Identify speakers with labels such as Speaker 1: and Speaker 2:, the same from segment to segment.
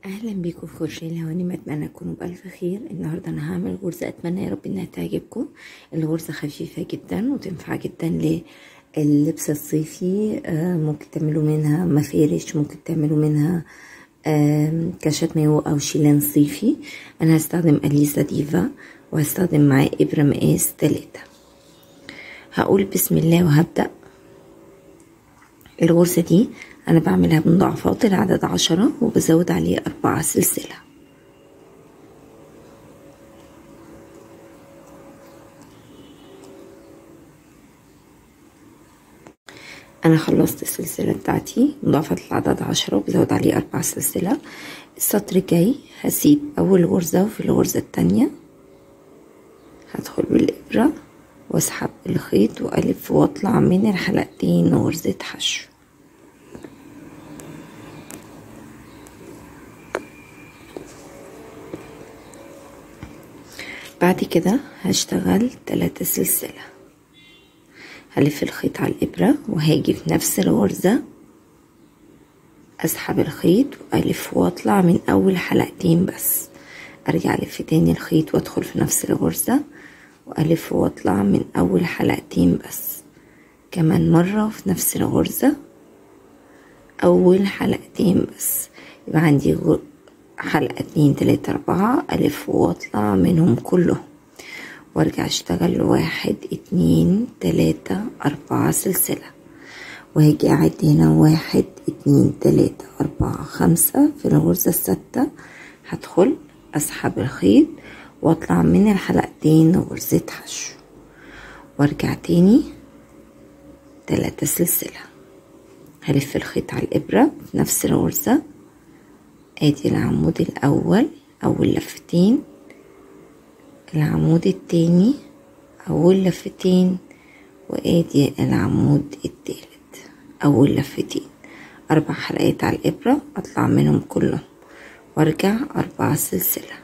Speaker 1: اهلا بيكم في كروشيه الهوانم. اتمنى تكونوا بالف خير. النهارده انا هعمل غرزه، اتمنى يا رب انها تعجبكم. الغرزه خفيفة جدا وتنفع جدا لللبس الصيفي، ممكن تعملوا منها مفارش، ممكن تعملوا منها كاشات مايو او شيلان صيفي. انا هستخدم اليزا ديفا وهستخدم معاه ابره مقاس 3. هقول بسم الله وهبدأ. الغرزة دي انا بعملها بمضاعفات العدد 10 وبزود عليه 4 سلسلة. انا خلصت السلسلة بتاعتي مضاعفات العدد 10 وبزود عليه 4 سلسلة. السطر الجاي هسيب اول غرزة، وفي الغرزة التانية هدخل بالابرة واسحب الخيط والف واطلع من الحلقتين غرزة حشو. بعد كده هشتغل 3 سلسلة، هلف الخيط على الإبرة وهاجي في نفس الغرزة اسحب الخيط والف واطلع من اول حلقتين بس، ارجع الف تاني الخيط وادخل في نفس الغرزة والف واطلع من اول حلقتين بس، كمان مرة في نفس الغرزة اول حلقتين بس. يبقى عندي حلقة 2 3 4، الف واطلع منهم كلهم وارجع اشتغل 1 2 3 4 سلسلة، وهاجي اعد هنا 1 2 3 4 5 في الغرزة السادسة هدخل اسحب الخيط واطلع من الحلقتين غرزة حشو، وارجع تاني 3 سلسلة، هلف الخيط على الابرة في نفس الغرزة. ادي العمود الاول اول لفتين، العمود التاني اول لفتين، وادي العمود التالت اول لفتين. 4 حلقات على الابرة اطلع منهم كلهم وارجع 4 سلسلة،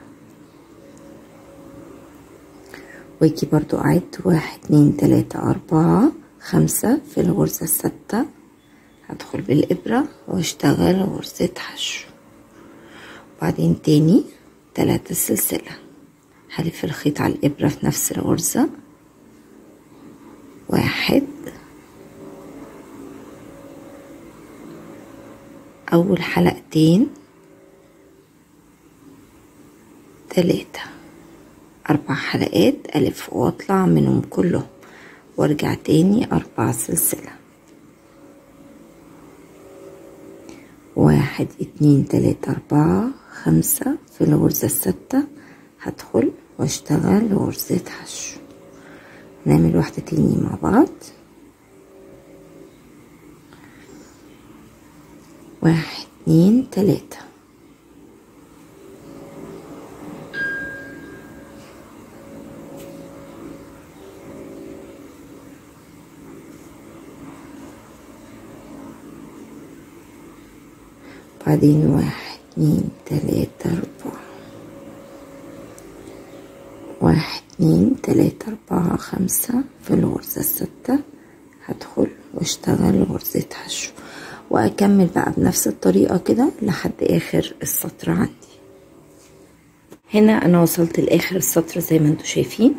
Speaker 1: واجي برضو اعد 1 2 3 4 5 في الغرزة السادسة هدخل بالابرة واشتغل غرزة حشو، وبعدين تاني 3 سلسلة، هلف الخيط على الابرة في نفس الغرزة 1 اول حلقتين 3 4 حلقات الف واطلع منهم كلهم وارجع تاني 4 سلسلة، 1 2 3 4 5 في الغرزة السادسة هدخل واشتغل غرزة حشو. نعمل واحدة تاني مع بعض، 1 2 3 بعدين 1 2 3 4 1 2 3 4 5 في الغرزة السادسة هدخل واشتغل غرزة حشو، واكمل بقى بنفس الطريقة كده لحد اخر السطر عندي. هنا انا وصلت لاخر السطر زي ما انتم شايفين.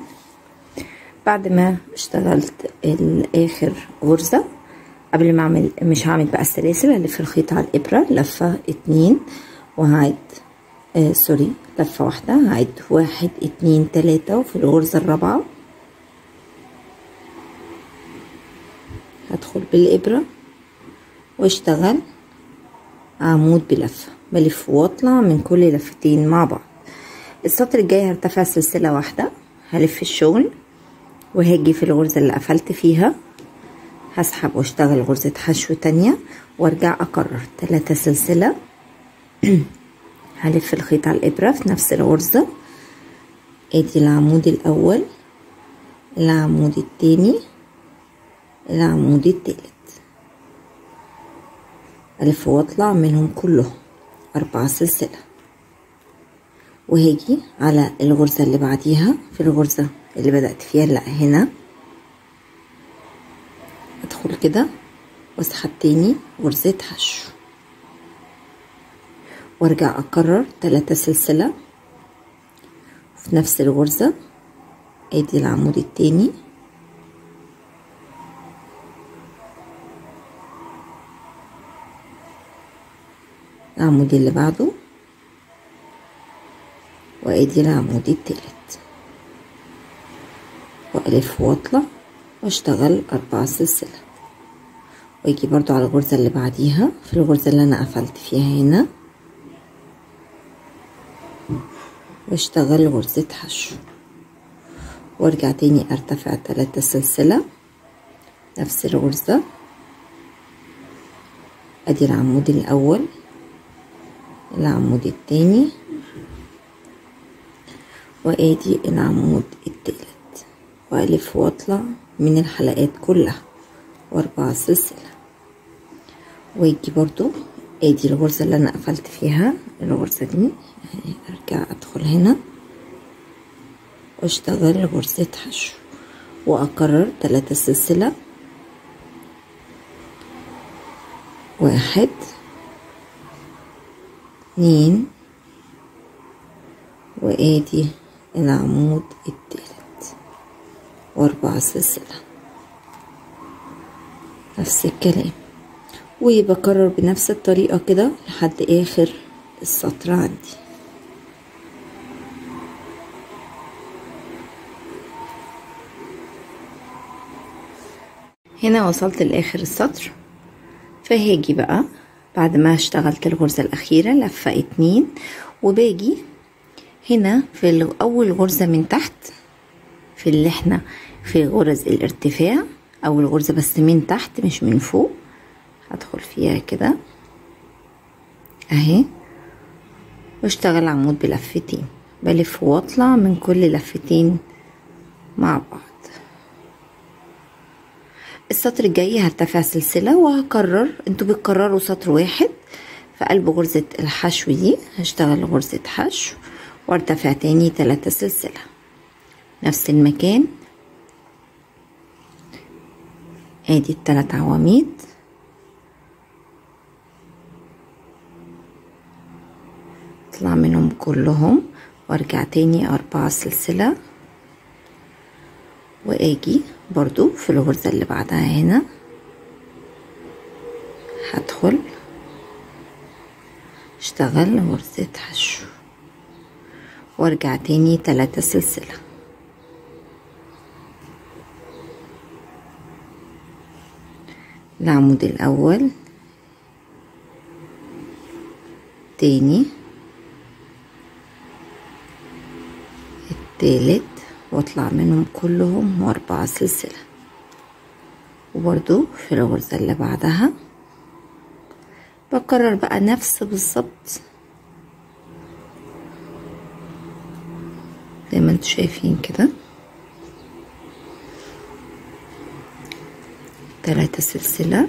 Speaker 1: بعد ما اشتغلت الاخر غرزة، قبل ما اعمل مش هعمل بقى السلاسل، هلف الخيط على الابرة لفة 2 وهعد سوري لفة واحدة، هعد 1 2 3 وفي الغرزة الرابعة هدخل بالابرة واشتغل عمود بلفة، بلف واطلع من كل لفتين مع بعض. السطر الجاي هرتفع سلسلة واحدة، هلف الشغل وهاجي في الغرزة اللي قفلت فيها هسحب واشتغل غرزة حشو تانية، وارجع اكرر 3 سلسلة، هلف الخيط على الابرة في نفس الغرزة. ادي العمود الاول، العمود التاني، العمود التالت، الف واطلع منهم كلهم 4 سلسلة، وهاجي على الغرزة اللي بعديها في الغرزة اللي بدأت فيها، لا هنا ادخل كده واسحب تاني غرزة حشو، وارجع اكرر 3 سلسلة في نفس الغرزة. ادي العمود التاني، العمود اللي بعده، وادي العمود التالت، والف واطلع واشتغل 4 سلسلة. واجي برضو على الغرزة اللي بعديها في الغرزة اللي انا قفلت فيها هنا، واشتغل غرزة حشو، وارجع تاني ارتفع 3 سلسلة نفس الغرزة. ادي العمود الاول، العمود التاني، وادي العمود التالت، والف واطلع من الحلقات كلها و4 سلسلة. واجي برضو ادي الغرزة اللي انا قفلت فيها الغرزة دي، ارجع ادخل هنا واشتغل غرزة حشو، واكرر 3 سلسلة، 1 2، وادي العمود التالت، و4 سلسلة نفس الكلام. وبكرر بنفس الطريقة كده لحد اخر السطر عندي. هنا وصلت لاخر السطر، فهاجي بقى بعد ما اشتغلت الغرزة الأخيرة لفة 2، وباجي هنا في أول غرزة من تحت في اللي احنا في غرز الارتفاع، أول غرزة بس من تحت مش من فوق، هدخل فيها كده اهي، واشتغل عمود بلفتين، بلف واطلع من كل لفتين مع بعض. السطر الجاي هرتفع سلسلة وهكرر، انتوا بتكرروا سطر واحد في قلب غرزة الحشو دي، هشتغل غرزة حشو وارتفع تاني 3 سلسلة نفس المكان. ادي ال3 عواميد، اطلع منهم كلهم وارجع تاني 4 سلسلة، واجي برضو في الغرزة اللي بعدها هنا هدخل اشتغل غرزة حشو، وارجع تاني 3 سلسلة. العمود الاول، تاني، التالت، واطلع منهم كلهم و4 سلسلة. وبرضو في الغرزة اللي بعدها بكرر بقى نفس بالظبط زي ما انتوا شايفين كده، 3 سلسلة،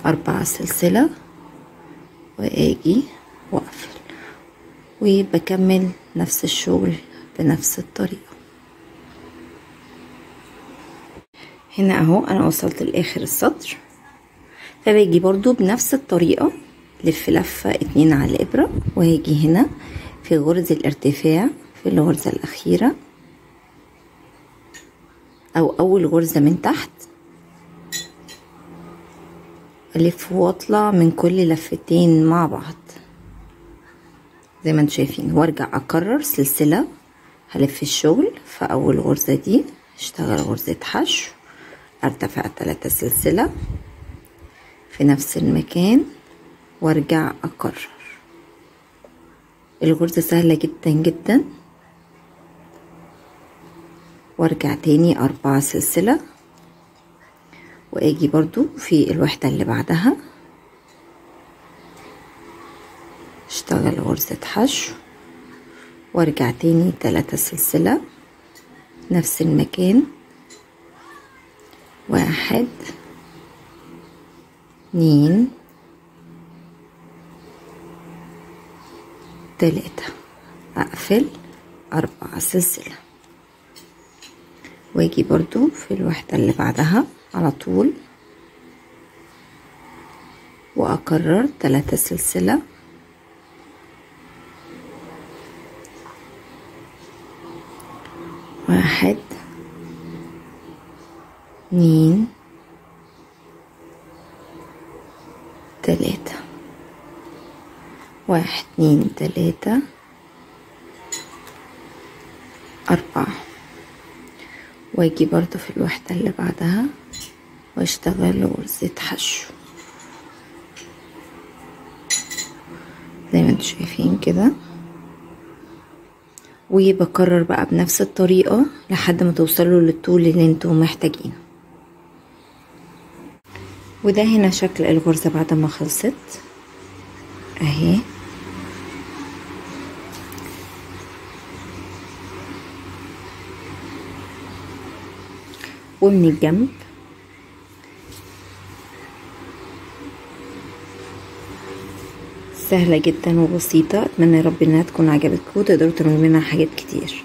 Speaker 1: 4 سلسلة، واجي واقفل، وبكمل نفس الشغل بنفس الطريقة. هنا اهو انا وصلت لاخر السطر، فباجي برضو بنفس الطريقة لف لفة 2 على الابرة، وهاجي هنا في غرزة الارتفاع في الغرزة الاخيرة او اول غرزة من تحت، الف واطلع من كل لفتين مع بعض زي ما انتم شايفين، وارجع اكرر سلسلة. هلف الشغل في اول غرزة دي، اشتغل غرزة حشو، ارتفع 3 سلسلة في نفس المكان، وارجع اكرر. الغرزة سهلة جدا جدا. وارجع تاني 4 سلسلة، واجي برضو في الوحدة اللي بعدها اشتغل غرزة حشو، وارجع تاني 3 سلسلة نفس المكان، 1 2 تلاتة، اقفل 4 سلسلة، واجي برضو في الوحدة اللي بعدها على طول واكرر 3 سلسلة، 1 2 3، 1 2 3 4، واجي برضو في الوحدة اللي بعدها واشتغل غرزة حشو زي ما انتم شايفين كده. وبكرر بقى بنفس الطريقة لحد ما توصلوا للطول اللي انتم محتاجينه. وده هنا شكل الغرزة بعد ما خلصت اهي. ومن الجنب سهلة جدا وبسيطة. اتمنى يا رب انها تكون عجبتكم وتقدروا تعملوا منها حاجات كتير.